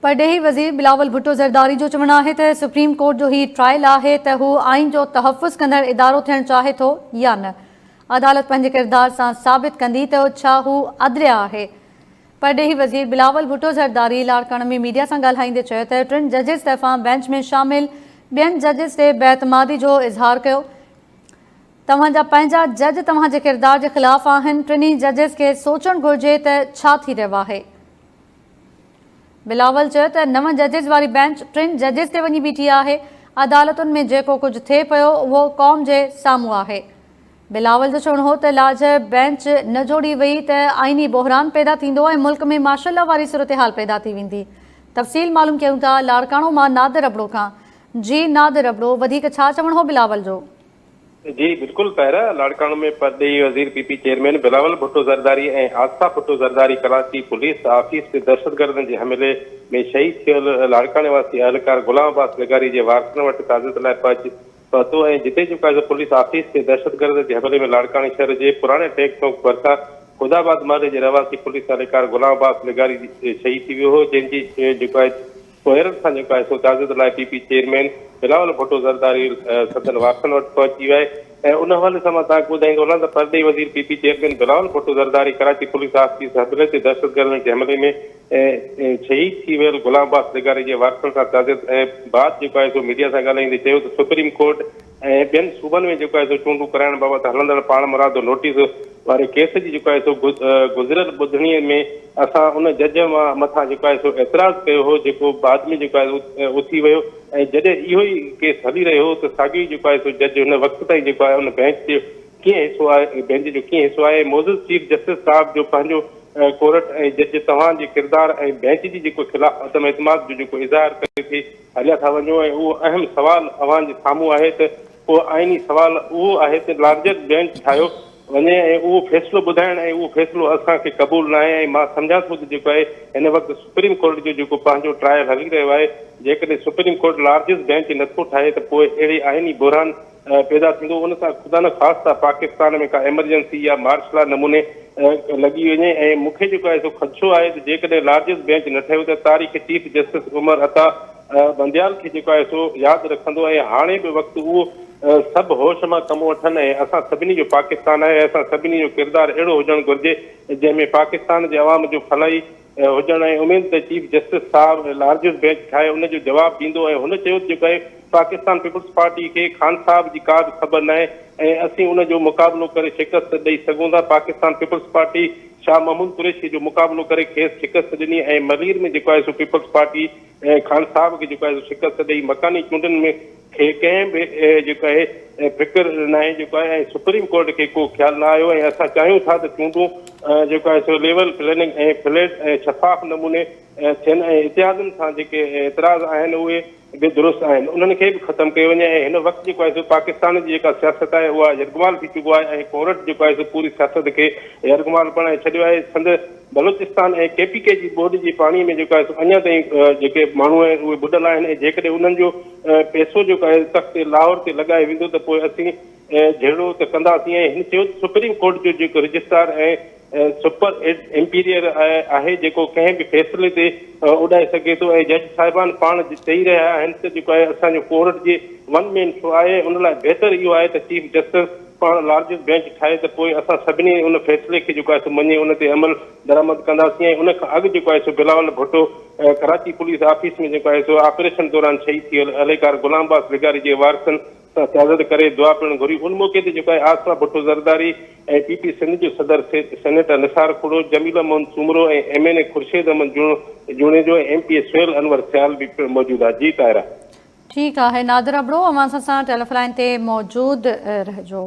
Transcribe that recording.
پرڏيهي وزير بلاول ڀٽو زرداري جو چوڻ آهي ته سپريم ڪورٽ جو هي ٽرائل آهي ته هو آئين جو تحفظ ڪندڙ ادارو ٿيڻ چاهي ٿو يا نه، عدالت پنهنجي ڪردار سان ثابت ڪندي ته ڇا هو عدليه آهي. پرڏيهي وزير بلاول ڀٽو زرداري لاڙڪاڻي ۾ ميڊيا سان ڳالهائيندي چيو ته ٽن ججز طرفان بئنچ ۾ شامل ٻين ججز تي بي اعتمادي جو اظهار ڪيو، توهان جا پنهنجا جج توهان جي ڪردار جي خلاف آهن، ٽنهي ججز کي سوچڻ گهرجي ته ڇا ٿي رهيو آهي. بلاول چيو ته نون ججز واري بئنچ ٽن ججز تي وڃي بيٺي آهي، عدالتن ۾ جيڪو ڪجهه ٿئي پيو اهو قوم جي سامهون آهي. بلاول جو چوڻ هو ته لارجر بئنچ نه جوڙي وئي ته آئيني بحران پيدا ٿيندو ۽ ملڪ ۾ مارشل لا واري صورتحال پيدا ٿي ويندي. تفصيل معلوم ڪيون ٿا لاڙڪاڻو مان نادر ابڙو کان. جي نادر ابڙو وڌيڪ ڇا چوڻ هو بلاول جو؟ جي بلڪل طاهره، لاڙڪاڻو ۾ پرڏيهي وزير P P chairman Bilawal Bhutto Zardari ۽ Asifa Bhutto Zardari Karachi police office تي دهشتگردن جي حملي ۾ شهيد ٿيل لاڙڪاڻي واسي اهلڪار غلام عباس لغاري جي وارثن وٽ تعزيت لاء پهچي پهتو ۽ جتي جيڪو آهي سو پوليس آفيس تي دهشتگرد جي حملي ۾ لاڙڪاڻي شهر جي پراڻي ٽيڪ چونڪ ڀرسان خدا آباد محلي جي رهواسي پوليس اهلڪار غلام عباس لغاري شهيد ٿي ويو هو جنهن جي جيڪو آهي پوئيرن سان جيڪو آهي سو تعزيت لاء P P chairman Bilawal Bhutto Zardari سندن وارثن وٽ پهچي ويا ۽ ان حوالي سان مان توهان کي ٻڌائيندو هلان ته پرڏيهي وزير P P chairman Bilawal Bhutto Zardari Karachi police office حملي تي دهشتگردن جي حملي ۾ شهيد ٿي ويل غلام عباس لغاري جي وارثن سان تعزيت بعد جيڪو آهي سو ميڊيا سان ڳالهائيندي چيو ته سپريم ڪورٽ ۽ ٻين صوبن ۾ جيڪو آهي سو چونڊون ڪرائڻ بابت هلندڙ پاڻمرادو نوٽيس واري ڪيس جي جيڪو آهي سو گذريل ٻڌڻي ۾ اسان ان جج مٿان جيڪو آهي سو اعتراض ڪيو هو جيڪو بعد ۾ جيڪو آهي اٿي ويو ۽ جڏهن اهو ئي ڪيس هلي رهيو هو ته ساڳيو ئي جيڪو آهي سو جج هن وقت تائين جيڪو آهي ان بئنچ جو ڪيئن حصو آهي بئنچ جو ڪيئن حصو آهي معزز چيف جسٽس صاحب جو پنهنجو ڪورٽ ۽ جج توهان جي ڪردار ۽ بئنچ جي جيڪو خلاف عدم اعتماد جو جيڪو اظهار ڪري ٿي هليا ٿا وڃو ۽ اهو اهم سوال اوهان جي سامهون آهي ته اهو آئيني سوال اهو آهي ته لارجر بينچ ٺاهيو وڃي ۽ اهو فيصلو ٻڌائڻ ۽ اهو فيصلو اسان کي قبول ناهي ۽ مان سمجهان ٿو ته جيڪو آهي هن وقت سپريم ڪورٽ جو جيڪو پنهنجو ٽرائل هلي رهيو آهي جيڪڏهن سپريم ڪورٽ لارجسٽ بينچ نٿو ٺاهي ته پوء اهڙي آئيني بحران پيدا ٿيندو ان سان خدا نه خواسته پاڪستان ۾ ڪا ايمرجنسي يا مارشل لا نموني لڳي وڃي ۽ مون کي جيڪو آهي سو خدشو آهي ته جيڪڏهن لارجسٽ بينچ نه ٺهيو ته تاريخ چيف جسٽس عمر عطا بنديال کي جيڪو آهي سو ياد رکندو ۽ هاڻي به وقت اهو سڀ هوش مان ڪم وٺن ۽ اسان سڀني جو پاڪستان آهي ۽ اسان سڀني جو ڪردار اهڙو هجڻ گهرجي جنهن ۾ پاڪستان جي عوام جو فلاحي هجڻ ۽ اميد ته چيف جسٽس صاحب لارجسٽ بينچ ٺاهي ان جو جواب ڏيندو ۽ هن چيو ته جيڪو آهي پاڪستان پيپلز پارٽي کي خان صاحب جي ڪا به خبر ناهي ۽ اسين ان جو مقابلو ڪري شڪست ڏئي سگهون ٿا پاڪستان پيپلز پارٽي شاهه محمود قريشي جو مقابلو ڪري کيس شڪست ڏني ۽ ملير ۾ جيڪو آهي سو پيپلز پارٽي خان صاحب کي جيڪو آهي سو شڪست ڏئي مڪاني چونڊن ۾ کي ڪنهن به جيڪو آهي فڪر ناهي جيڪو آهي ۽ سپريم ڪورٽ کي ڪو خيال نه آيو ۽ اسان چاهيون ٿا ته چونڊون جيڪو آهي سو ليول پليننگ ۽ فليٽ ۽ شفاف نموني ٿين ۽ اتحادن سان جيڪي اعتراض آهن اهي به درست آهن انهن کي به ختم ڪيو وڃي ۽ هن وقت جيڪو آهي سو پاڪستان جي جيڪا سياست آهي اها يرغمال ٿي چڪو آهي ۽ ڪورٽ جيڪو آهي سو پوري سياست کي يرغمال بڻائي ڇڏيو آهي سنڌ بلوچستان ۽ ڪي پي ڪي جي ٻوڏ جي پاڻي ۾ جيڪو آهي سو اڃا تائين جيڪي ماڻهو آهن اهي ٻڏل آهن ۽ جيڪڏهن انهن جو پئسو جيڪو آهي تخت لاهور تي لڳايو ويندو ته پوء اسين جهيڙو ته ڪنداسين ۽ هن چيو ته سپريم ڪورٽ جو جيڪو رجسٽرار ۽ سپر امپيريئر آهي جيڪو ڪنهن به فيصلي تي اڏائي سگهي ٿو ۽ جج صاحبان پاڻ چئي رهيا آهن ته جيڪو آهي اسان جو ڪورٽ جي ون مين شو آهي ان لاء بهتر اهو آهي ته چيف جسٽس پاڻ لارجسٽ بينچ ٺاهي ته پوء اسان سڀني ان فيصلي کي جيڪو آهي سو مڃي ان تي عمل درآمد ڪنداسين ۽ ان کان اڳ جيڪو آهي سو بلاول ڀٽو ڪراچي پوليس آفيس ۾ جيڪو آهي سو آپريشن دوران شهيد ٿي ويل اهلڪار غلام عباس لغاري جي وارثن سان تعزيت ڪري دعا پڻ گهري ان موقعي تي جيڪو آهي آصفه ڀٽو زرداري ۽ پي پي سنڌ جو صدر senator Nisar Khuhro, Jamil Ahmed Soomro ۽ M N A Khurshid Ahmed Junejo ۽ M P A Sohail Anwar Sial به پڻ موجود ها جي طاهره. ٺيڪ آهي نادر ابڙو اوهان اسان سان ٽيليفون لائين تي موجود رهجو.